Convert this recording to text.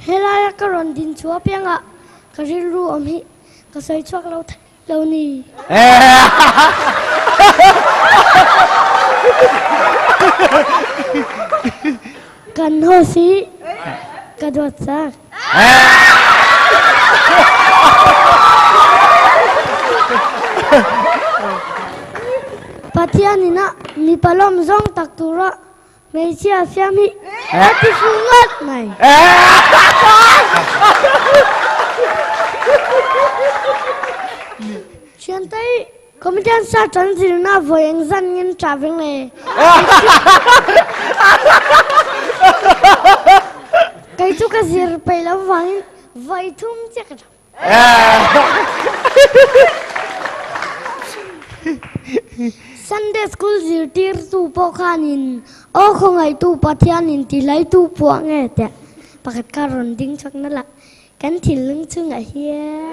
Helaia ka rawn din chhuah apiangah ka rilru awm hi ka sawi chhuak lo thei lo ni. Kan host hi ka duat chak. Pathian ina mipa lawm zawng tak tura Hmeichhia fiam hi a ti fuh ngawt mai. Thiante hi comedian search an zirna vawi eng zan nge an ṭah veng le? Kei chu ka zir peih loh vangin vawi thum chiah ka ṭah. Sunday school zirtirtu pawh khanin aw khawngaihtu Pathianin tihlaitu phuah nge teh pakhat kha rawn ding chhuak nalh a, kan thinlung chungah hian.